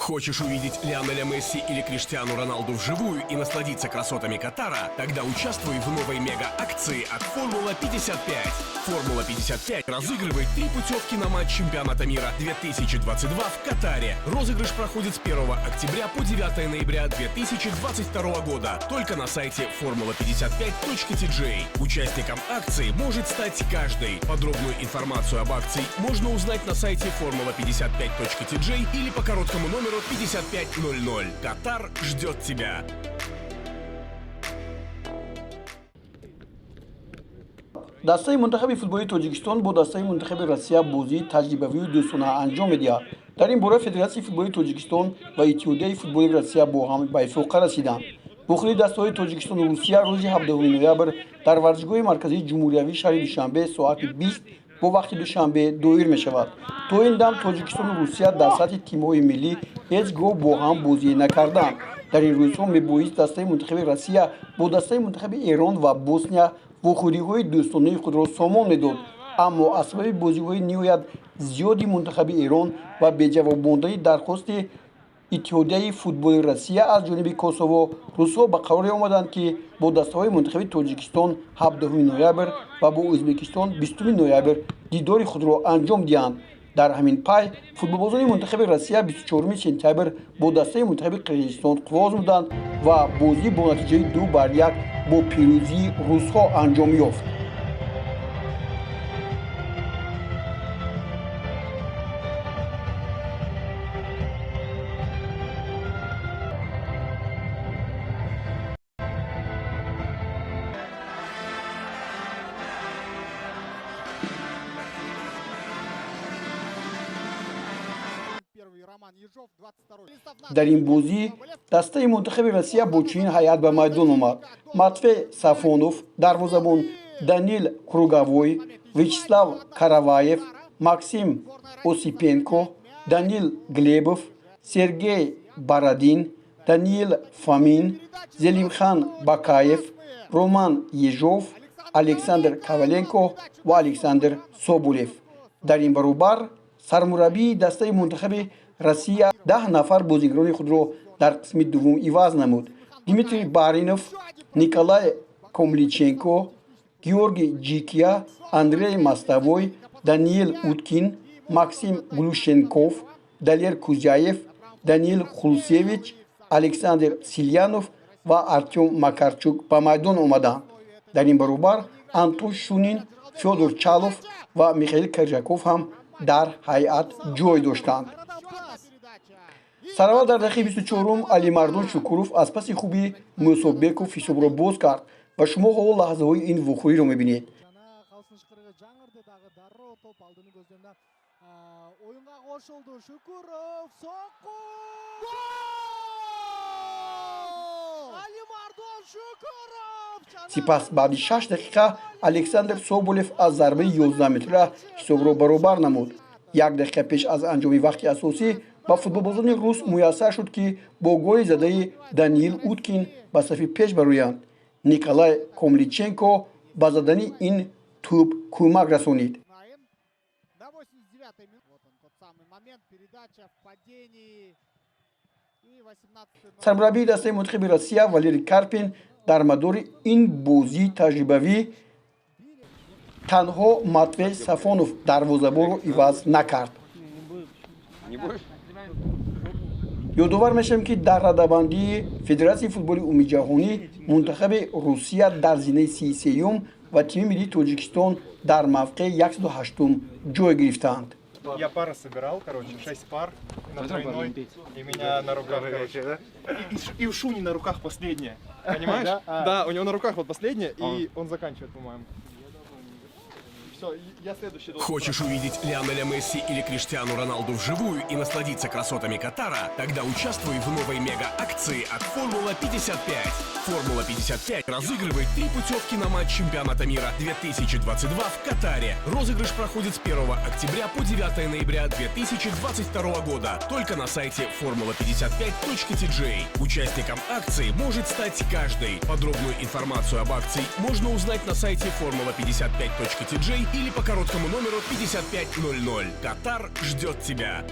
Хочешь увидеть Лионеля Месси или Криштиану Роналду вживую и насладиться красотами Катара? Тогда участвуй в новой мега-акции от Формула 55. Формула 55 разыгрывает три путевки на матч чемпионата мира 2022 в Катаре. Розыгрыш проходит с 1 октября по 9 ноября 2022 года. Только на сайте formula55.tj. Участником акции может стать каждый. Подробную информацию об акции можно узнать на сайте formula55.tj или по короткому номеру 5500. Катар ждет тебя. Дастаи мунтахаби футболи Тоҷикистон бо дастаи мунтахаби Россия бозии таҷрибавию дӯстона анҷом медиҳад. Дар ин бора Федератсияи футболи Тоҷикистон ва Иттиҳодияи футболи Россия бо ҳам ба ифоқа расиданд. Вохӯрии дастаҳои Тоҷикистону Русия рӯзи 17 ноябр дар варзишгоҳи марказии ҷумҳуриявии шаҳри Душанбе соати 20 бо вақти Душанбе доир мешавад. То ин дам Тоҷикистону Русия дар сатҳи тимҳои миллӣ ҳеҷ гоҳ бо ҳам бозӣ накарданд. Дар ин рӯзҳо мебоист дастаи мунтахаби Россия бо дастаи мунтахаби Эрон ва Босния вохӯриҳои дӯстонаи худро сомон медод, аммо аз сабаби бозиҳои ниҳоят зиёди мунтахаби Эрон ва беҷавоб мондани дархости Иттиҳодияи футболи Россия аз ҷониби Косово, русҳо ба қароре омаданд, ки бо дастаҳои мунтахаби Тоҷикистон 17 ноябр ва бо Ӯзбекистон 20 ноябр дидори худро анҷом диҳанд. Дар ҳамин пай футболбозони мунтахаби Россия 24 сентябр бо дастаи мунтахаби Қирғизистон қувва озмуданд ва бозӣ бо натиҷаи 2-1 бо пирӯзии русҳо анҷом ёфт. Дар ин бозӣ дастаи мунтахаби Россия бо чунин ҳайат ба майдон омад: Матвей Сафонов дарвозабон, Данил Круговой, Вячеслав Караваев, Максим Осипенко, Данил Глебов, Сергей Бородин, Даниил Фомин, Зелимхан Бакаев, Роман Ежов, Александр Коваленко ва Александр Соболев. Дар ин баробар сармураббии дастаи мунтахаби Россия 10 нафар бозигарони худро дар қисми дуввум иваз намуд: Дмитрий Баринов, Николай Комличенко, Георгий Джикия, Андрей Мостовой, Даниил Уткин, Максим Глушенков, Далер Кузяев, Даниил Хулсевич, Александр Сильянов ва Артем Макарчук ба майдон омаданд. Дар ин баробар Антон Шунин, Фёдор Чалов ва Михаил Кержаков ҳам дар ҳайат ҷой доштанд. Сараввал дар дақиқаи 24 Алимардон Шукуров аз паси хуби Мусобеков ҳисобро боз кард ва шумо ҳоло лаҳзаҳои ин вохӯриро мебинед. Дагы дароо топ алдыны көздөм да оюнга кошулду. Шукуров, сокку! Алимардон Шукуров! Сипас баъди 6 дақиқа Александр Соболев аз зарбаи 11 метра ҳисобро баробар намуд. Як дақиқа пеш аз анҷоми вақти асосӣ ба футболбозони рус муяссар шуд, ки бо голи задаи Даниил Уткин ба сафи пеш бароянд. Николай Комличенко ба задани ин тӯб кӯмак расонид. На 89-й минуте. Вот он, тот самый момент, передача в падении. И 18 Сармураббии дастаи мунтахаби Россия Валерий Карпин дар мадори ин бозии таҷрибавӣ танҳо Матвей Сафонов дарвозабонро иваз накард. Ёдовар мешавем, ки дар радабандии Федератсияи футболи умумиҷаҳонӣ мунтахаби Русия дар зинаи 33-юм ва тими миллии Тоҷикистон дар мавқеи 108-ум ҷой гирифтаанд. Я пары собирал, короче, 6 пар на тройной, и меня на руках, короче, да? И у Шуни на руках последняя, понимаешь? Да? А. Да, у него на руках вот последняя, и он заканчивает, по-моему. Все, я следующий должен. Хочешь увидеть Лионеля Месси или Криштиану Роналду вживую и насладиться красотами Катара? Тогда участвуй в новой мега-акции от Формула 55. Формула 55 разыгрывает три путевки на матч чемпионата мира 2022 в Катаре. Розыгрыш проходит с 1 октября по 9 ноября 2022 года. Только на сайте formula55.tj. Участником акции может стать каждый. Подробную информацию об акции можно узнать на сайте formula55.tj или по короткому номеру 5500. Катар ждет тебя.